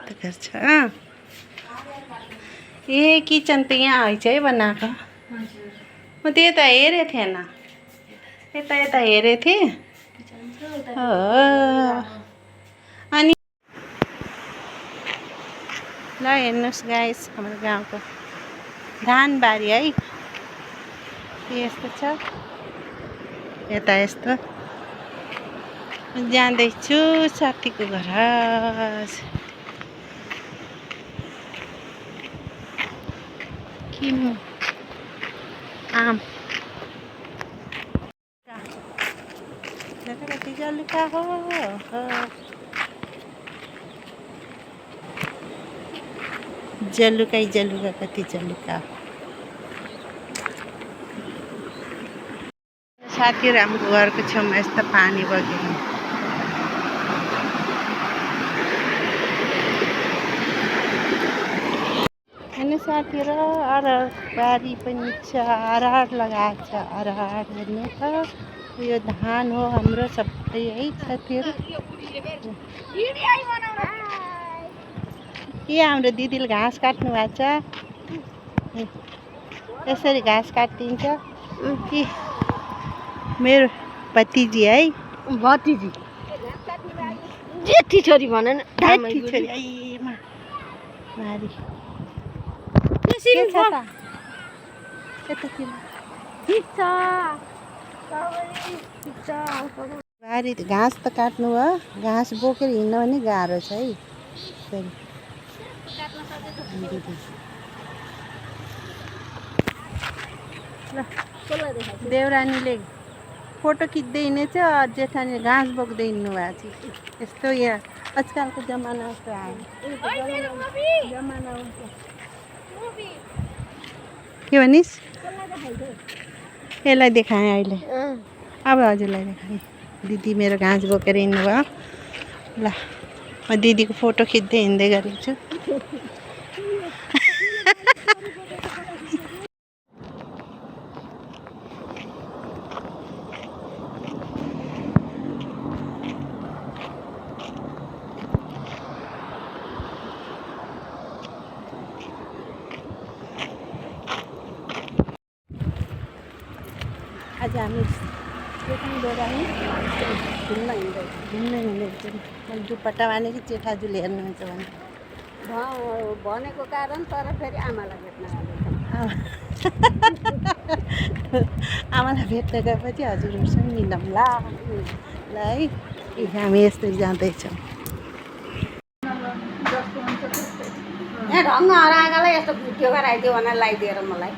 यस्तो गर्छ ए किचन त यहाँ हैछ है बनाएको म त यता हेरेको थिएन यता यता हेरेको थिएँ अनि ल हेर्नुहोस् गाइस हाम्रो गाउँको धानबारी है यस्तो छ यता यस्तो जाँदैछु साथीको घर किन्नु आम कति जलुका हो जलुकै जलुका कति जलुका साथीहरू हाम्रो घरको छेउमा यस्तो पानी बग्यो होइन साथीहरू अरहर बारी पनि छ अरहर लगाएको छ अरहर हेर्नु त यो धान हो हाम्रो सबै है साथीहरू के हाम्रो दिदीले घाँस काट्नु भएको छ यसरी घाँस काटिदिन्छ कि मेरो भतिजी है भतिजी जेठी छोरी भन न जेठी छोरी आइमा मारी बारी घाँस त काट्नु हो घाँस बोकेर हिँड्नु पनि गाह्रो छ है देउरानीले फोटो खिच्दै हिँडेछ जेठानीले घाँस बोक्दै हिँड्नु भएको छ यस्तो यहाँ आजकलको जमाना जस्तो आयो जमाना के भनिस् यसलाई देखाएँ अहिले अब हजुरलाई देखाएँ दिदी मेरो घाँस बोकेर हिँड्नु भयो ल म दिदीको फोटो खिच्दै हिँड्दै गरेको छु आज हामी घुम्न हिँड्दैछ मैले दुपट्टा भनेको जेठाजुले हेर्नुहुन्छ भने भनेको कारण तर फेरि आमालाई भेट्न आमालाई भेट्न गएपछि हजुरहरूसँग मिलौँ ल है हामी यस्तै जाँदैछौँ ढङ्ग हराएकोलाई यस्तो त्यो गराइदियो भनेर लगाइदिएर मलाई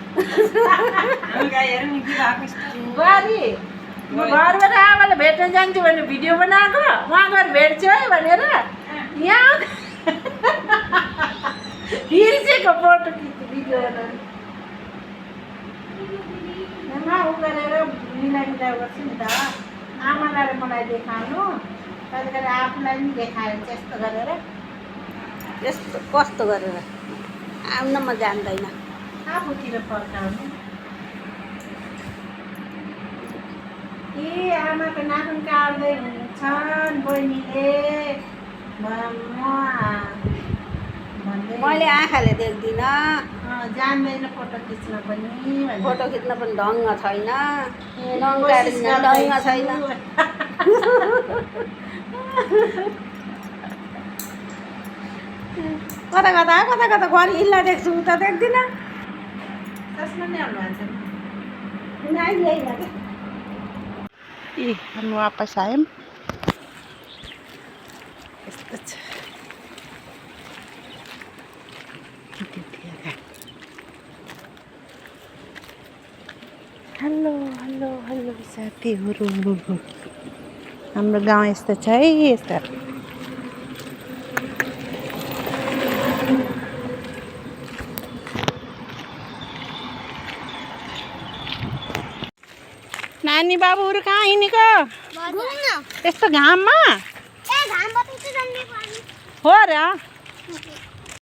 घरबाट आमालाई भेट्न जान्छु भने भिडियो बनाएको उहाँ गएर भेट्छु है भनेर यहाँ हिर्सेको फोटो खिच्छु भिडियो बनाएर ऊ गरेर मिलाइ गर्छु नि त आमालाई मलाई देखाउनु कहिले कहिले आफूलाई पनि देखायो त्यस्तो गरेर यस्तो कस्तो गरेर आउन म जान्दैन आफूतिर फर्काउनु ए आमाको नाखुन काट्दै हुन्छन् बहिनीले मैले आँखाले देख्दिनँ जान्दैन फोटो खिच्न पनि फोटो खिच्न पनि ढङ्ग छैन ढङ्ग छैन कता कता कता कता गरी इल्ला देख्छु उता देख्दिनँ त्यसमा नै आउनुहुन्छ ए हामी वापस आयौँ यस्तो छ हेलो हेलो हेलो साथीहरू हाम्रो गाउँ यस्तो छ है यस्तो नानी बाबुहरू कहाँ हिँडेको यस्तो घाममा हो र